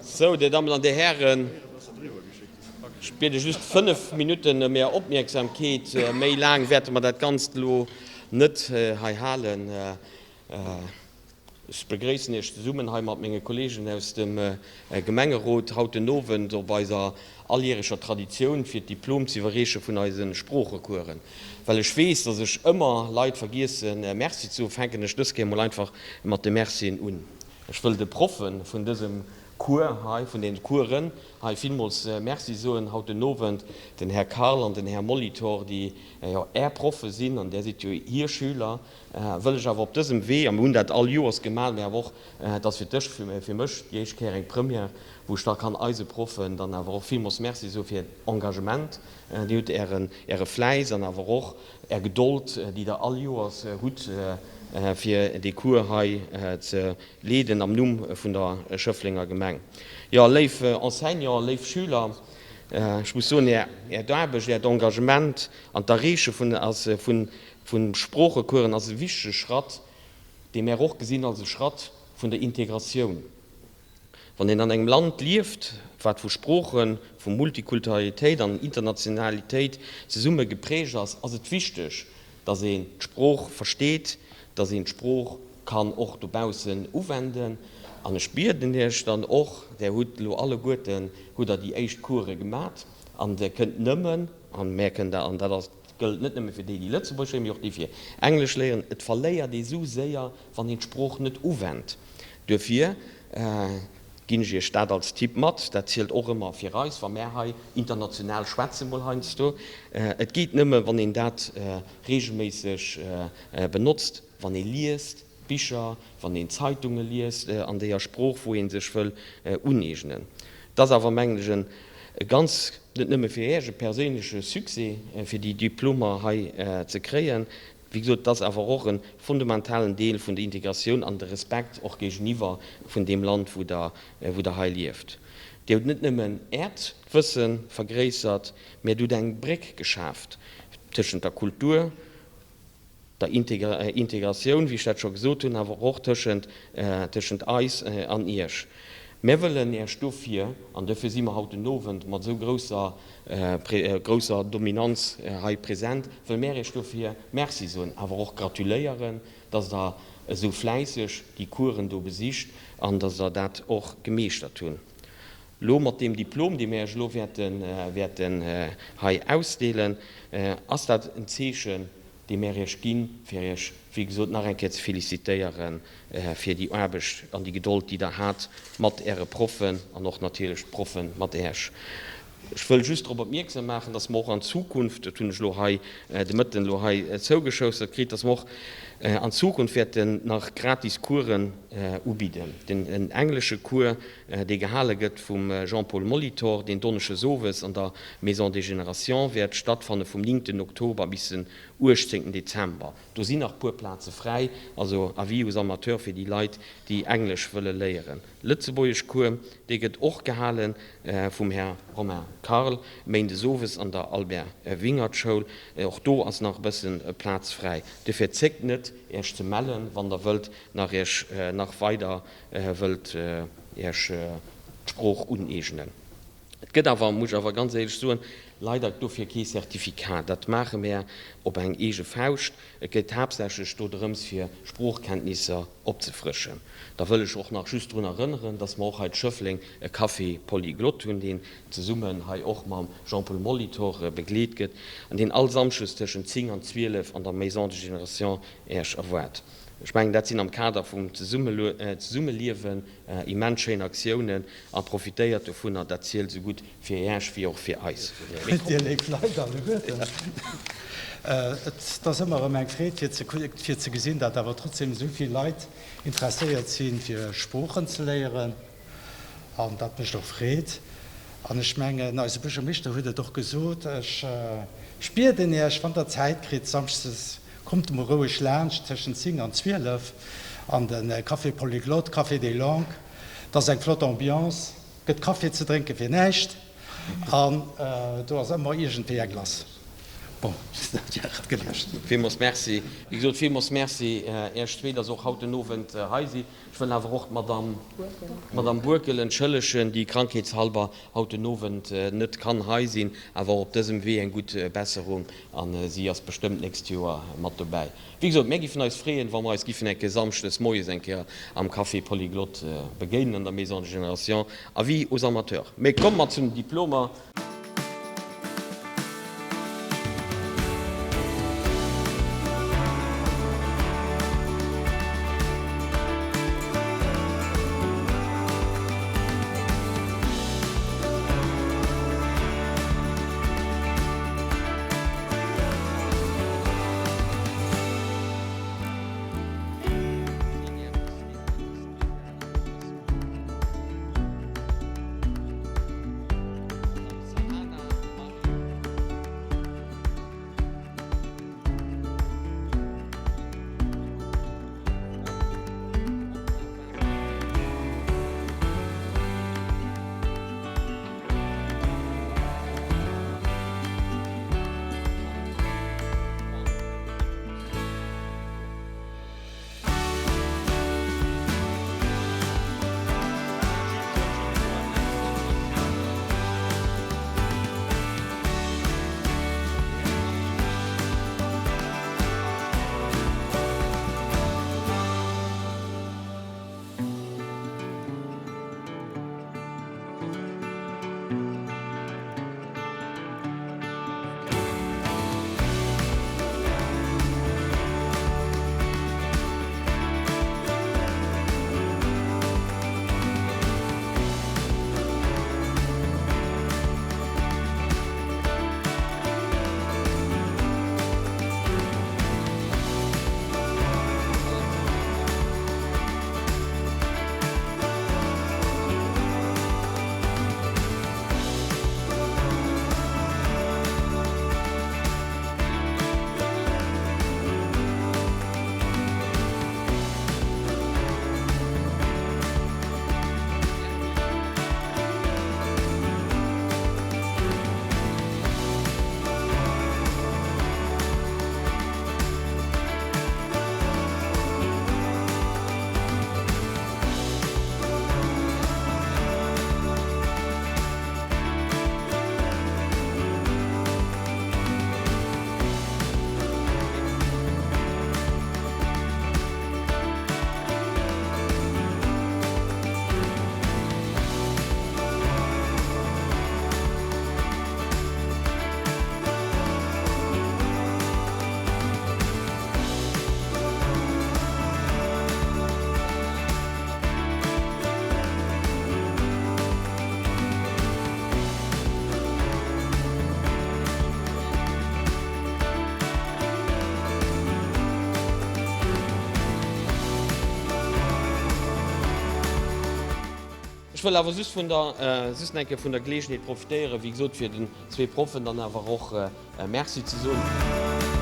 Sou, Dir Dammen an Dir Hären, ech biede just fënnef Minutten ëm Är Opmierksamkeet. Méi laang wäerte mer dat Ganzt elo net hei halen. Ech begréissen Iech zesummen hei mat menge Kolleegen aus dem Gemengerot haut den Owend op eiser alljäreger Traditioun fir d'Diplom ze iwwerreeche vun eise Sproochecoursen. Well ech weess, dass ech ëmmer Leit vergiessen Merci ze soen, fänken ech dës Kéier mol einfach mat de Mercien un. Ech wëll de Proffe vun dësem Cours hei, vun den Coursen hei villmools Merci soen haut den Owend, den Här Karl an den Här Molitor, déi jo Är Proffe sinn an där sidd jo hir Schüler. Wëll ech awer op dësem Wee, a mir hunn dat all Joers gemaach, mä awer och, et ass fir dech, fir mech déi éischt Kéier eng Première, wou ech da kann eise Proffen dann awer och villmools Merci soe fir hiert Engagement, Dir hutt Ären, Äre Fläiss an awer och Är Gedold, déi Der all Joers hutt, fir dee Cours hei ze leeden am Numm vun der Schëfflenger Gemeng. Jo, léif Enseignants, léif Schüler, ech muss soen, Är Aarbecht, Äert Engagement an d'Erreeche vun, ass vun Vun Sproochecoursen ass e wichtege Schratt, dee mär och gesinn als e Schratt vun der Integratioun. Wann een an engem Land lieft, wat vu Sproochen, vu Multikulturalitéit an Internationalitéit zesumme geprägt ass, ass et wichteg, dass een d'Sprooch versteet, dass een d'Sprooch kann och dobaussen uwenden. An ech bieden Iech dann och, Der hutt elo alleguerten, hutt Der déi éischt Course gemat, an Der kënnt nëmmen, an mär kënnen dat, an dat ass, gëllt net nëmme fir déi, déi Lëtzebuergesch léieren, mee och déi fir Englesch léieren, et verléiert ee sou séier, wann een d'Sprooch net uwennt. Duerfir ginn ech Iech dat als Tipp mat. Dat zielt och ëmmer fir eis, wa mär hei international schwätzen, mol heiansdo. Et geet nëmme, wann een dat reegelméisseg benotzt, wann ee liest, Bicher, wann een Zeitunge liest an deeër Sprooch, wou ee sech wëll uneegnen. Et ass awer, mengen ech, e ganz, net nëmme fir Iech, e perséinleche Succès, fir déi Diplomer hei ze kréien. Wéi gesot, et ass awer och e fundamentalen Deel vun der Integratioun an de Respekt och géigeniwwer vun deem Land, wou Der, wou Der hei lieft. Dir hutt net nëmmen Äert Wësse vergréissert, mä Der hutt eng Bréck geschaaft tëschent der Kultur, der Integratioun, wéi ech dat scho gesot hunn, awer och tëschent, tëschent eis an Iech. Mär wëllen Iech dofir, an dofir si mer haut den Owend mat esou grousser, grousser Dominanz hei present, wëlle mär Iech dofir Merci soen, awer och gratuléieren, dass Der esou fläisseg déi Coursen do besicht an dass Der dat och gemeeschtert hunn. Elo mat deem Diplom, dee mir Iech elo wäerten, wäerten hei ausdeelen, ass dat en Zeechen, dee mir Iech ginn, fir Iech, wéi gesot, nach eng Kéier ze felicitéiere fir déi Aarbecht an déi Gedold, déi Der hat mat Äre Proffen an och natierlech d'Proffe mat Iech. Ech wëll just drop opmierksam maachen, dass mer och an Zukunft, dat hunn ech elo hei de Mëtten elo hei zougeschoustert kritt, dass mer och an Zukunft wäerten nach gratis Coursen ubidden. Den englesche Cours, dee gehale gëtt vum Jean-Paul Molitor, deen donneschdes owes an der Maison des Générations wäert stattfanne vum 9 Oktober bis den 18 Dezember. Do sinn nach puer Plaze fräi, also Avis aux amateurs fir déi Leit, déi Englesch wëlle léieren. Lëtzebuergesch Cours, dee gëtt och gehale vum Här Romain Karl, méindes owes an der Albert Wingert Schoul. Och do ass nach e bësse Plaz fräi. Dofir zéckt net, Iech ze mellen, wann der wëllt nach Iech nach weider wëllt Iech d'Sprooch uneegnen. Et gëtt awer, muss ech awer ganz éierlech soen, leider dofir kee Certificat. Dat maache mär op eng eege Fauscht. Et geet haaptsächlech do drëms fir Sproochkenntnisser opzefrëschen. Da wëll ech och nach just drun erënneren, dass mer och hei zu Schëffleng e Café Polyglotte hunn, deen zesummen hei och mam Jean-Paul Molitor begleet gëtt an deen all Samschdes tëschent 10 an 12 an der Maison des Générations Äech erwaart. Ech mengen, dat sinn am Kader vum Zesummeliewen immens schéin Aktiounen a profitéiert dovunner. Dat zielt esou gutt fir Äech wéi och fir eis. Dir léif Leit alleguerten, et ass ëmmer erëm eng Freed fir ze gesinn, datt awer trotzdem esou vill Leit interesséiert sinn, fir Sproochen ze léieren. An dat mécht och Freed. An ech mengen, eise Buergermeeschter huet et och gesot, ech bieden Iech, wann Der Zäit kritt, samschdes kommt emol roueg laanscht tëschent 10 an 12 an de Café Polyglotte, Café des Langues. Et ass eng flott Ambiance, gëtt Café ze drénke fir näischt an do ass ëmmer iergendwéi eng lass. Bon, dat wär et gewiescht. Villmools Merci. Wéi gesot, villmools Merci Iech zwee, dass Der och haut den Owend hei sidd. Ech wëll awer och d'Madame, d'Madame Bourkel entschëllegen, déi krankheetshalber haut den Owend net kann hei sinn. Awer och op dësem Wee eng gutt Besserung a si ass bestëmmt d'nächst Joer mat dobäi. Wéi gesot, mär giffen eis freeën, wa mer eis giffen eng Kéier samschdes moies eng Kéier am Café Polyglotte begéinen an der Maison de Génération. Avis aux amateurs. Mee komme mer zu den Diplomer. Ech wëll awer just vun der, just eng Kéier vun der Geleegenheet profitéieren, wéi gesot, fir den zwee Proffen dann awer och Merci ze soen.